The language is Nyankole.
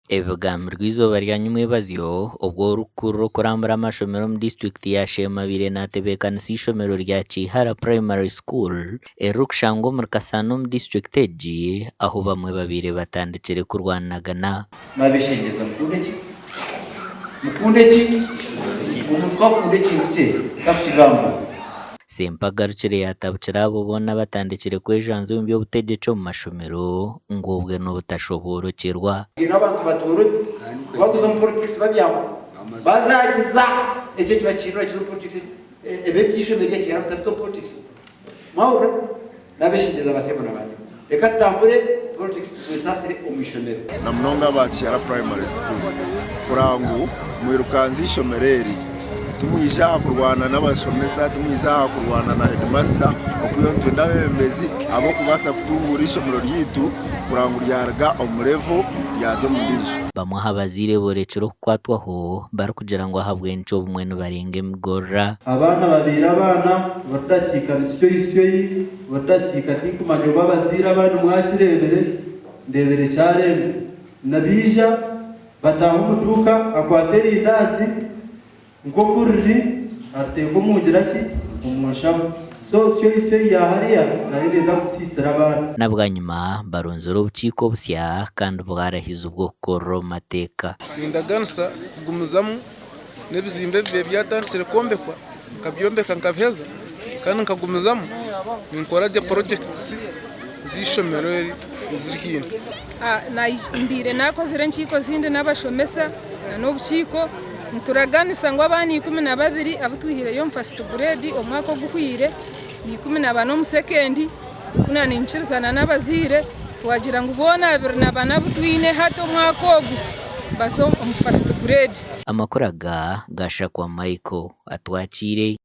Ebi bigambirwe eizooba rya nyimwebazyo obu orikukurira okurambura amashomero omu disiturikiti ya Sheema abaire natebeekanisa eishomero rya Kihara Primary School eririkushangwa omuri Kasana omu disiturikiti egi ahu bamwe babaire batandikire kurwanagana. Nabeshengyereza mukunde ki? Mukunde ki? Omuntu ku akunda ekintu kye takukigambura. Ssempa agarukire yaatabukira abo boona abatandikire kwejwanzya omu by'obutegyeki omu mashomero ngu obwe n'obutashoboorokyerwa. Haine abantu batoora ku bakuza omu politics babyama bazagiza ekyo ekibakirira kiri omu politics ebi eby'eishomero rya Kihara mutabita omu politics mwahurira? Nabeshengyereza basebo na banyabo reka tutambure politics tuzesaasire omu ishomero. Na munonga aba Kihara Primary School kureba ngu mwirukanze eishomero eri. Timwija aha kurwana n'abashomesa, timwija aha kurwana na heedimasita okwihaho nitwenda abeebembezi abarikubaasa kutunguura eishomero ryaitu kureba ngu ryaruga omu revo ryaza omu ndiijo. Bamwe aha bazaire boorekire okukwatwaho barikugira ngu ahabw'enki obumwe nibarenga emigorora. Abaana babaire abaana, buri dakiika ni syoyi syoyi, buri dakiika tinkumanya obu abazaire abandi mwakireebire, ndeebire kyarenga. Nibaija bataaha omu duuka akwata erindaazi nk'oku riri ariteeka omu ngira ki? Omu nshaho. So syoyi syoyi ya hariya nayo neeza kutusiisira abaana. Na bwanyima baronzire obukiiko obusya kandi bwarahizibwa okukorera omu mateeka. Nindaganisa kugumizamu n'ebizimbe ebibaire byatandikire kwombekwa nkabyombeka nkabiheza kandi nkagumizamu ninkora gye porogyekitisi z'eishomero eri eziri haihi. Mbaire naakozire enkiiko ezindi n'abashomesa n'obukiiko nituraganisa ngu abaana 12 abu twihireyo omu fasiti gureedi omwaka oguhweire na 14 omu sekendi ku naninkirizana n'abazaire twagira ngu boona 24 abu twine hati omwaka ogu baze omu fasiti gureedi. Amakuru aga gashakwa Michael Atwakiire.